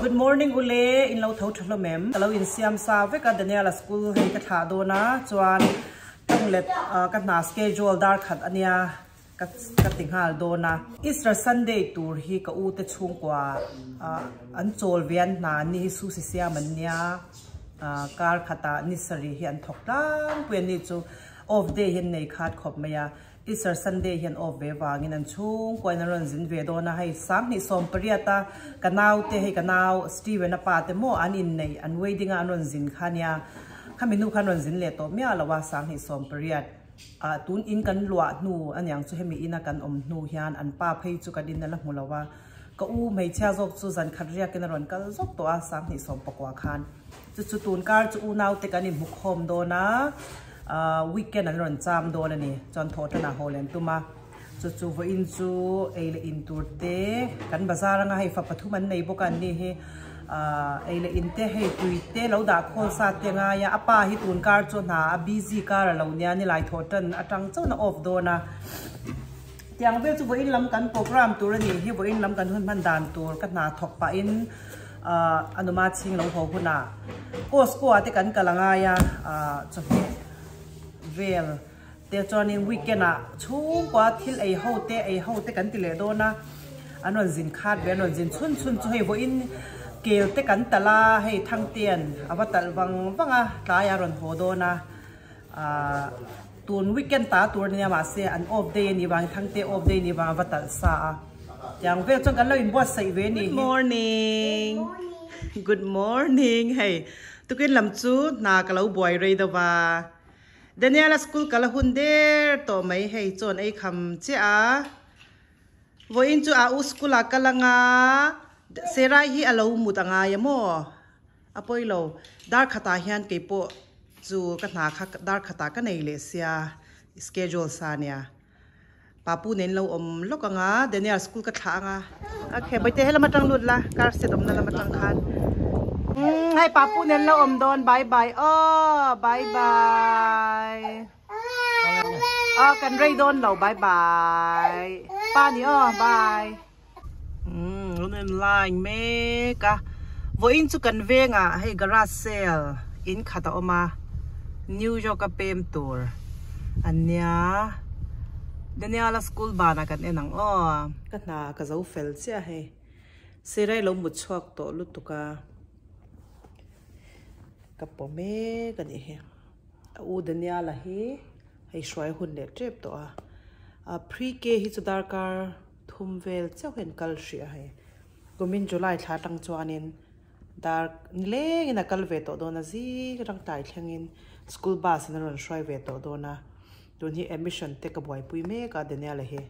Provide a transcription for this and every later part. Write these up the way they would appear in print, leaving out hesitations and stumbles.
Good morning ule in lo tho tha hlawm em ka lo in siam sa vek a Daniel a school hei ka thlah dawn a chuan tawng let ka hna schedule dar khat ania ka ka ti nghal dawn a Easter Sunday tur hi ka u te chhungkua an chawl ve an hna ni hi su si siam an nia kar khatah ni sarih hi an thawk tlangpui a ni chu off day hi an nei khat khawp mai a. Easter Sunday hian off ve vangin an chhungkuain an rawn zin ve dawn a, hei 2018 a ka naute hei ka nau Steven a pa te maw an inneih an wedding a an rawn zin kha nia, khami hnu khan rawn zin leh tawh miah lo a 2018 ah tun in kan luah hnu aniang chu hemi ina kan awm hnu hian an pa phei chu kan in a la hmu lo a, ka u hmeichhia zawk chu zan khat riakin a rawn kal zawk tawh a 2019 khan. Chu chu tun kar chu unaute kan inhmu khawm dawn a, weekend an rawn cham dawn a ni. Chuan thawh tanah haw leh an tum a, chu chu vawiin chu ei leh in tur te kan bazar anga hei fa pathum an nei bawk a an ni hi ei leh in te hei tui te lo dah khawl sa te ngai a, a pa hi tun kar chu hna a busy kar a lo nia nilai thawh tan atang chauhin a off dawn a. Tiang vel chu vawiin lam kan program tur a ni hi, vawiin lam kan hun hman dan tur ka hna thawk pahin a numa chhing lo haw hunah Costco ah te kan kal a ngai a, chawhmeh vel te chuanin weekend ah chhungkua thil ei ho te ei ho te kan ti leh dawn a, an rawn zin khat ve an rawn zin chhun chhun chu hei vawiin kel te kan talh a, hei Thangtean a va talh vang vang a, tlaiah a rawn haw dawn a. Ahh tun weekend ta tur ania mahse an off day anih vangin Thangte off day anih vang a va talh sa a tiang vel chuan kan lo inbuatsaih ve anih hi. Good morning good morning hei tukin lam chu hna ka lo buai rei deuh va Daniela school kal a hun der tawh mai hei chawn ei kham chiah a vawiin chu a u school ah kal anga Serai hi a lo mut a ngai a maw. A pawi lo, dar khatah hian kei pawh chu ka hna kha dar khatah ka nei leh sia schedule sa nia. Papu nen lo awm lawk anga Daniel school ka thlah anga. Okay, Bawihtei he lam atang lut la, car seat awmna lam atang khan. Umm hei Papu nen lo awm dawn, bye bye aw, bye bye. Aw kan rei dawn lo, bye bye. Pa ni aw, bye. Umm an en line mek a vawiin chu kan vengah hei garage sale in khat a awm a New York a pem tur an nia Daniel-a school banah kan en ang aw. Ka hna ka zo fel chiah hei Sirai lo mut chhuak tawh lutuk a ka paw mek a nih hi a u Daniel-a hi hei hruai hun leh tep tawh a a pre-K hi chu darkar. Thum vel chauh hian kal hrih a hei. Kumin July thla atang chuanin dar nilengin a kal ve tawh dawn a, zing atang tlai thlengin school bus in a rawn hruai ve tawh dawn a. Tun hi admission te ka buaipui mek a Daniel-a hi.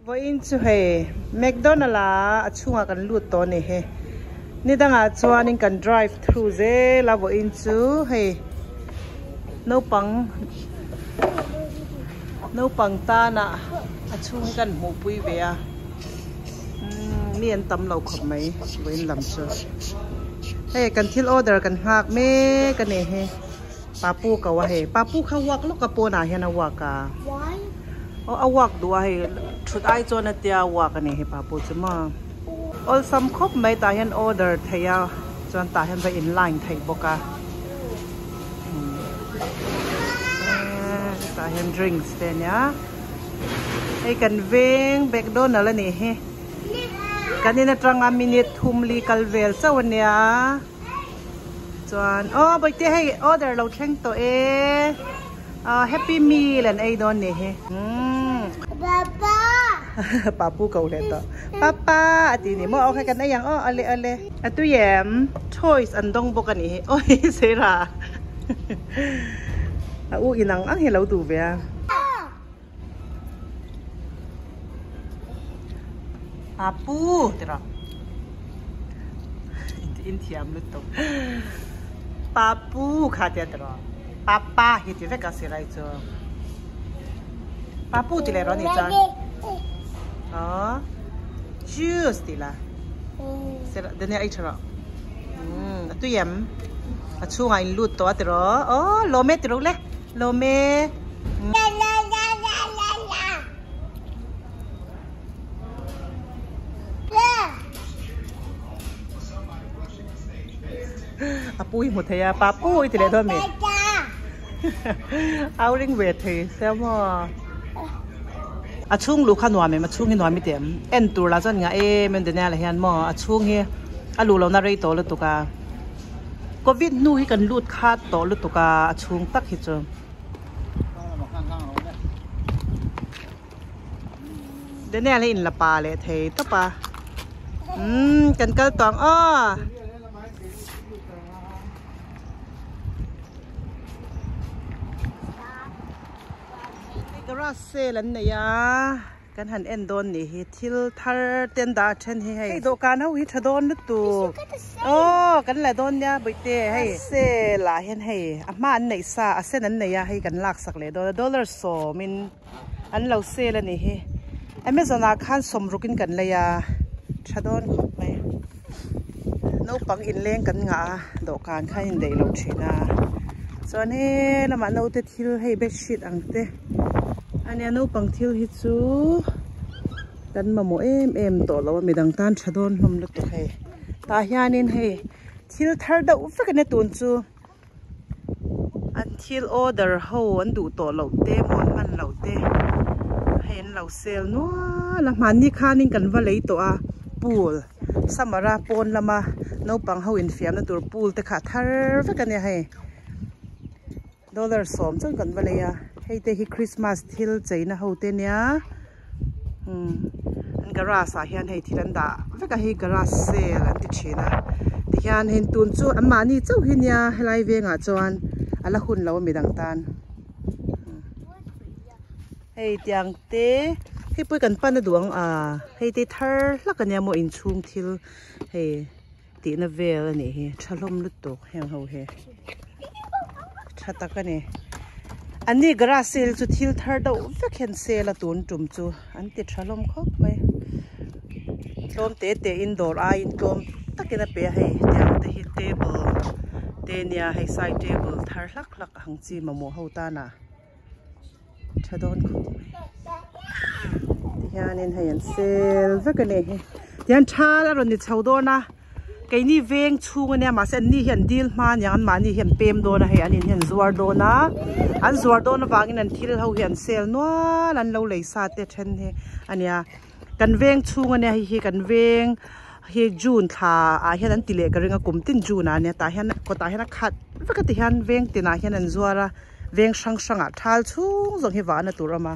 Vawiin chu hei McDonald a a chhungah kan lut tawh a ni hi. Ni dangah chuanin kan drive through zel a vawiin chu hei naupang Naupang tana a chhung hi kan hmuhpui ve a, umm mi an tam lo khawp mai vawiin lam chu. Hei kan thil order kan nghak mek a ni hi, papu ko a hei, papu kha walk lawk a pawnah hian a walk a, aw a walk duh a hei thut ai chuan a tia walk a ni hei papu chu maw. Awlsam khawp mai tah hian order theih a chuan tah hian va in line theih bawk a. Tah hian drinks te ania hei kan veng McDonald a nih hi kan in atanga minute thum li kal vel chauh ania chuan aw bawihte hei order lo thleng tawh e happy meal an ei dawn nih hi papa papu ko leh tawh papa a ti ni maw okay kan ei ang aw ale ale. A tui em? Toys an dawng bawk a nih hi. Awi Sarah a u in ang ang hi a lo duh ve a. Apu ti rawh. In thiam lutuk. Papu kha tia ti rawh. Papa hi ti vek a Sarah chu. Papu ti leh rawh a nih chuan. Aw juice ti la. Daniel ei tha rawh. A tui em? A chhungah in lut tawh a ti rawh. Aw lawm e ti rawh le. Lawm e. A pu hi hmu thei a, pa pu i ti leh dawn mi? Au ring ve thei sia maw? A chhung luh kha nuam em? A chhung hi nuam i ti em? En tur lah chuan ngah em em Daniel-a hian maw a chhung hi a luh lohna rei tawh lutuk a. Covid hnu hi kan lut khat tawh lutuk a, a chhung tak hi chu. Daniel hi inla pa leh thei tawp a umm kan kal tawh ang aw. Garage sale an nei a kan han en dawn nih hi thil thar te an dah a then hi hei dawhkan ho hi tha dawn lutuk aw kan la dawn nia bawihte hei sale ah hian hei a hma an neih sa a sen an nei a hei kan laksak leh dawn a dollar sawm in. An lo sale a nih hi. Amazon ah khan sawmruk in kan lei a, tha dawn khawp mai. Naupang inleng kan ngah a, dawhkan kha a indaih lo thin a. Chuan he lamah naute thil hei bedsheet ang te a nia, naupang thil hi chu kan mamawh em em tawh lo a, midang tan tha dawn hlawm lutuk hei. Tah hianin hei thil thar deuh vek a nia tun chu. An thil order ho an duh tawh loh te maw an hman loh te hei an lo sale nual a hmanni khanin kan va lei tawh a pool summer a pawn lama naupang ho infiamna tur pool te kha a thar vek a nia hei dollar sawm chuan kan va lei a hei te hi christmas thil cheina ho te nia umm an garage ah hian hei thil an dah vek a hei garage sale an ti thin a tihian hei tun chu an mahni chauh hi nia helai vengah chuan a la hun lo a midang tan hei tiang te hei pawh hi kan pan a duh ang a hei te thar hlak ania maw inchhung thil hei tihna vel a nih hi tha hlawm lutuk heng ho hi tha tak a ni an ni garage sale chu thil thar deuh vek hian sale a tun tum chu an ti tha hlawm khawp mai tlawm te te in dawr aiin tlawm takin a pe a hei tiang te hi table te nia hei side table thar hlak hlak ang chi mamawh ho tana tha dawn khawp mai tihianin hei an sel vek a ni hi tihian thal a rawn ni chho dawn a keini veng chhung ania mahse an ni hi an dil hma aniang an mahni hi an pem dawn a hei an in hi an zuar dawn a an zuar dawn avangin an thil ho hi an sel nual an lo lei sa te then hi ania kan veng chhung ania hei hi kan veng hi june thla ah hian an ti leh ka ring a kum tin june ah ania tah hian kawtah hian a khat vek a ti hian veng tinah hian an zuar a. Veng hrang hrangah thal chhung zawng hi vahna tur a awm a,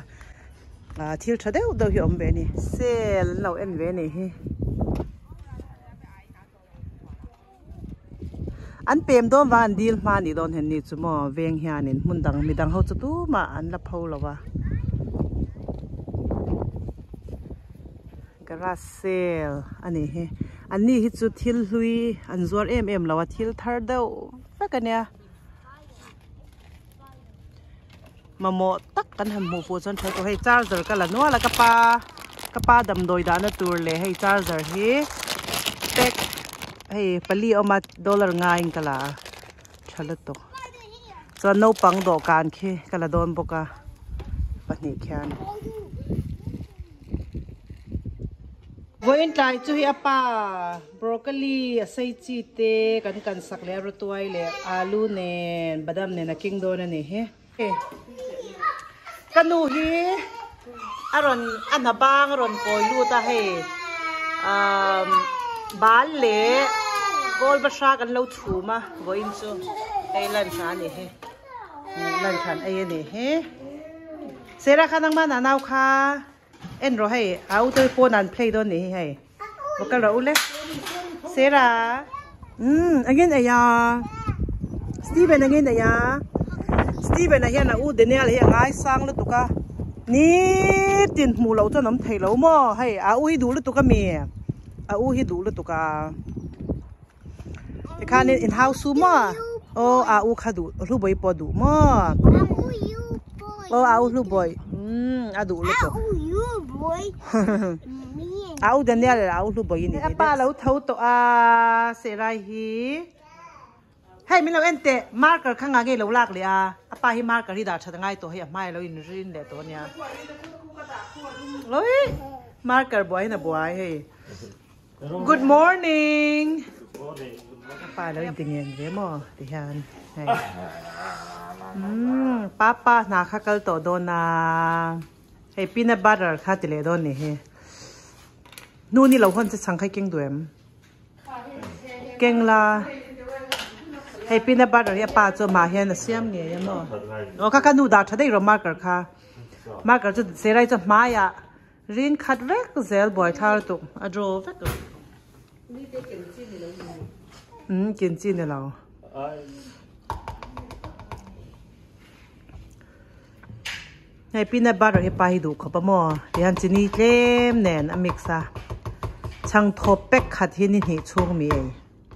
ah thil tha deuh deuh hi a awm ve a ni. Sale an lo en ve a nih hi. An pem dawn vang an dil hma anih dawn hen ni chu maw veng hianin hmun dang midang ho chu tumah an la pho lo a. Garage sale a nih hi. An ni hi chu thil hlui an zuar em em lo a thil thar deuh vek a nia. Mamawh tak kan han hmuh fuh chuan tha tawh hei charger ka la nual a ka pa ka pa damdawi dahna tur leh hei charger hi pack hei pali a awm a dollar ngaiin ka la a tha lutuk chuan naupang dawhkan khi ka la dawn bawk a pahnih khian. Vawiin tlai chu hi a pa broccoli a sei chi te kan kan sak leh a rawtuai leh alu nen badam nen a keng dawn a ni hi. Ka nu hi a rawn a hna bang a rawn kawi lut a hei umm bal leh gold bahra kan lo chhum a vawiin chu hei lunch a ni hi lunch an ei a ni hi. Sera kha nangmah nau kha. En rawh hei a u te pawn an play dawn nih hi hei va kal rawh u le Sarah umm engin ei a Steven engin ei a Steven a hian a u Daniel hi a ngaisang lutuk a nitin hmuh loh chuan awm thei lo maw hei a u hi duh lutuk a mi a u hi duh lutuk a tikhanin in hau su maw aw a u kha duh hlu bawi pawh duh maw aw a u hlu bawi umm a duh lutuk a u Daniel a u hlu bawi a ni a pa lo tho tawh a Serai hi hei min lo en teh marker kha ngah nge lo lak leh a a pa hi marker hi dah that a ngai tawh hei a hmai a lo in rin leh tawh a nia oi marker buai in a buai hei. Good morning. Good morning. Good morning. Ka pa lo inti ngen ve maw ti hian hei umm papa hna kha kal tawh dawn a hei peanut butter kha ti leh dawn ni hi hnu ni lo hawn che chhang kha i keng duh em keng la hei peanut butter hi a pa chu amah hian a siam ngei a maw aw kha kha nu dah tha daih rawh marker kha marker chu serai chu hmaiah Rin khat vek zel buai thar tuk a draw vek lo. Umm ken chi ni lo. Hei peanut butter hi pa hi duh khawp a maw tihian chini tlem nen a mix a chhang thawp pack khat hi ni hnih chhung mi ei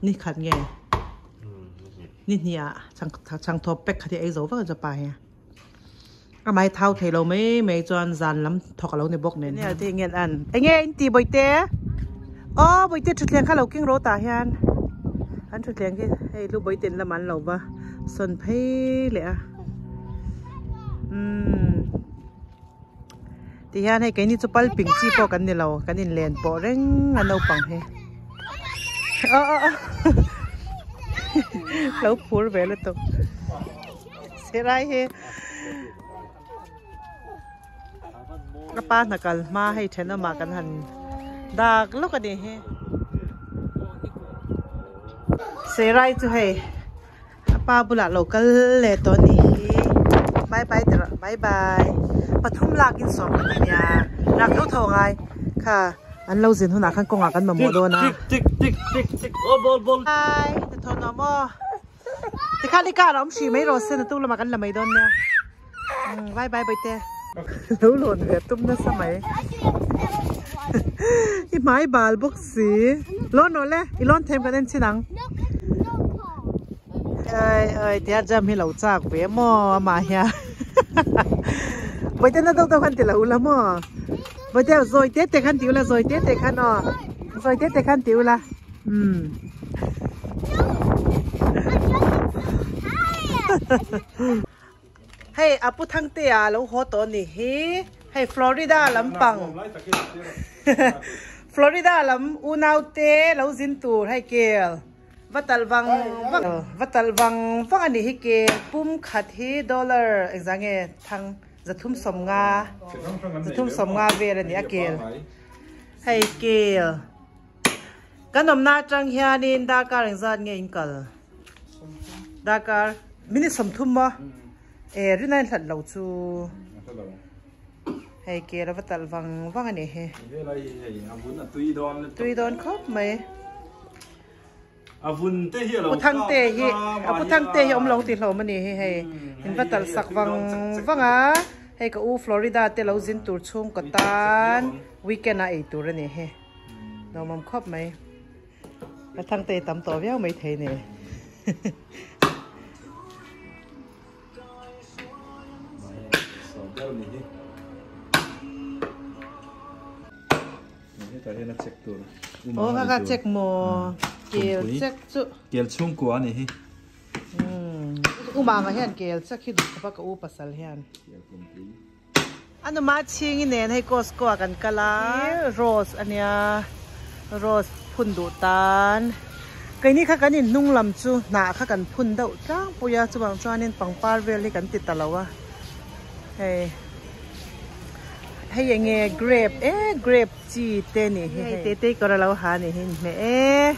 ni khat nge ni hnih ah chhang thawp pack khat hi ei zo vak a chu pa hi. A mai thau thei lo mai mai chuan zan lam thawk a lo ni bawk nen hian. Te ngen an enge in ti bawihte aw bawihte thutthleng kha lo keng rawh tah hian an thutthleng khi hei lu bawihte in lamah an lo va sawn phei leh a umm ti hian hei keini chu pal ping chi pawh kan ni lo kan in len pawh reng a naupang hi aw aw aw lo phur ve lutuk. Sirai hi ka pa hna kal hma hei thenawmah kan han dak lawk a ni hi Sirai chu hei a pa bulah lo kal leh tawh a ni hi bye bye ti rawh bye bye pathum lak in sawm ka ti nia rak tho tho ngai kha an lo zin hunah khan kawngah kan mamawh dawn a bye hnathawh nuam aw. Tikhan i car a awm hrih mai rawh se naktuk lamah kan la mai dawn nia umm bye bye bawihte. Lo lawn ve tum nasa mai i hmai bal bawk si lawn rawh le i lawn them kan en chin ang oi oi tia jam hi lo chak ve maw amah hian bawihte na deuh deuh khan ti lo ula maw bawihte zawi te te khan ti ula zawi te te khan aw zawi te te khan ti ula umm. Hei a pu Thangtea a lo haw tawh ni hi hei Florida lampang Florida lam unaute lo zin tur hei kel va talh vang vang va talh vang vang a nih hi kel pum khat hi dollar engzah nge thang 350 350 vel a ni a kel hei kel. Kan awmna atang hianin darkar engzat nge in kal? Darkar minute 30 maw? E rinai hlat lo chu. Hei ke lova talh vang vang a ni hi. Tui dawn khawp mai. Pu Thangte hi a Pu Thangte hi awm lo tih hlawm a ni hi hei. In va talh sak vang vang a. Hei ka u Florida te lo zin tur chhungkaw tan weekend a ei tur a ni hi. Nuamawm khawp mai. Ka thangte i tam tawh viau mai thei ni. Aw kha kha check maw kel check chu. Kel chhungkua a ni hi. Umanga hian kel check hi duh khawp a ka u pasal hian. A numa chhingi nen hei Costco ah kan kal a, rose a nia, rose phun duh tan. Keini kha kan in hnung lam chu hnah kha kan phun deuh tlangpui a, chuvang chuanin pangpar vel hi kan ti ta lo a, hei hei eng nge grape e grape chi te nih hi hei te te kawr a lo ha nih hi inhmeh e.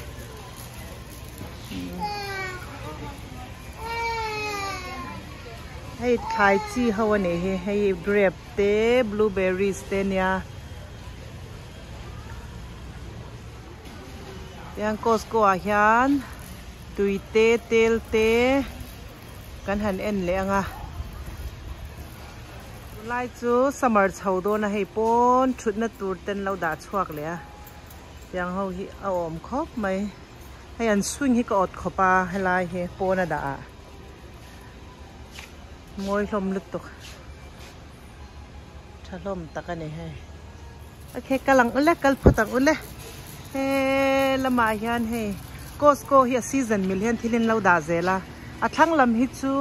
Hei thlai chi ho a nih hi hei grape te blueberries te nia tiang costco ah hian tui te tel te kan han en leh ang a tunlai chu summer chho dawn a hei pawn thutna tur ten lo dah chhuak leh a tiang ho hi a awm khawp mai hei an swing hi ka awt khawp a helai hi pawn a dah ah. Mawi hlawm lutuk tha hlawm tak a ni hei ok kal ang ule kal phawt ang ule he lamah hian hei Costco hi a season mil hian thil in lo dah zel a a thlang lam hi chu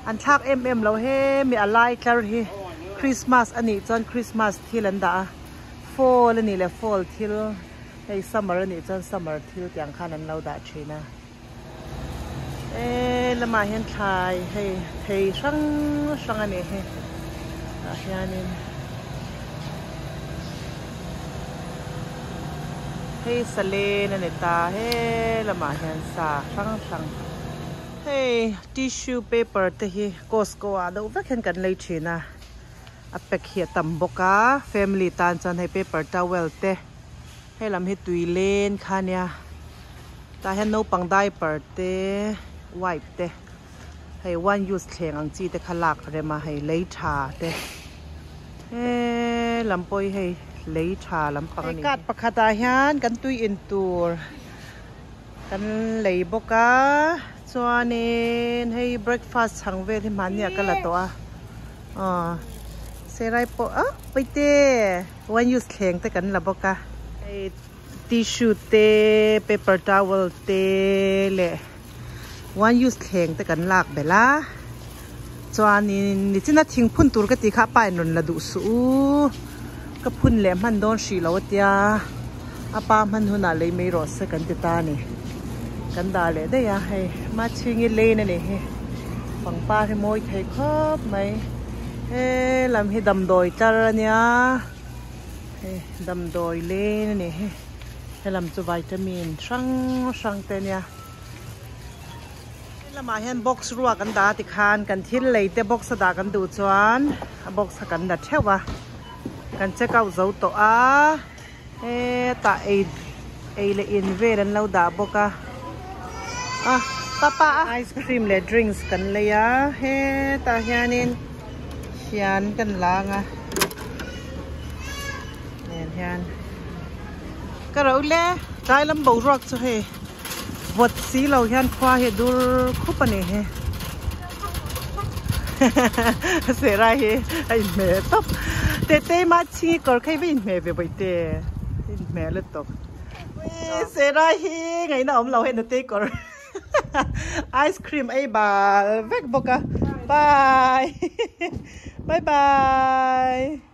an thlak em em lo hemi a lai tlar hi Christmas a nih chuan Christmas thil an dah a fall a nih leh fall thil. Hei summer a nih chuan summer thil tiang khan an lo dah thin a. He lamah hian thlai hei thei hrang hrang a nih hi tah hianin hei salen a ni ta he lamah hian sa hrang hrang hei tissue paper te hi costco ah deuh vek hian kan lei thin a a pack hi a tam bawk a family tan chuan hei paper towel te. Hei lam hi tui len kha nia tah hian naupang diaper te wipe te hei one use thleng ang chi te kha lak a rem a hei lei tha te he lam pawh hi hei lei tha lampang a ni. Hei card pakhat ah hian kan tui in tur kan lei bawk a chuanin hei breakfast chhang vel hi hmanni ah ka la tawh a aw serai pawh ah paite. One use thleng te kan la bawk a. Hei tissue te paper towel te leh one use thleng te kan lak belh a. Chuanin nichina thing phun tur ka tih kha a pa in rawn la duh suh u. Ka phun leh hman dawn hrih lo atia a pa hman hunah lei mai rawh se kan ti ta a ni. Kan dah leh daih a hei Machhingi lane a nih hi pangpar hi mawi thei khawp mai. He lam hi damdawi tlar a nia hei damdawi leng a ni hi helam chu vitamin hrang hrang te a nia helamah hian box ruak an dah a tikhan kan thil lei te box a dah kan duh chuan a box kha kan la theuh a kan check out zo tawh a hetah ei ei leh in vel an lo dah bawk a a papa ice cream leh drinks kan lei a hetah hianin hian kan lang a nen hian ka ro le tlai lam boruak chu hei vawt si lo hian khua hi a dur khup a ni hi sehrai hi a inhmeh tawp tete mah chhingi kawr kha hi va inhmeh ve bawihte inhmeh lutuk sehrai hi ngaihna awm lo hei nutei kawr ice cream ei bal vek bawk a bye bye bye.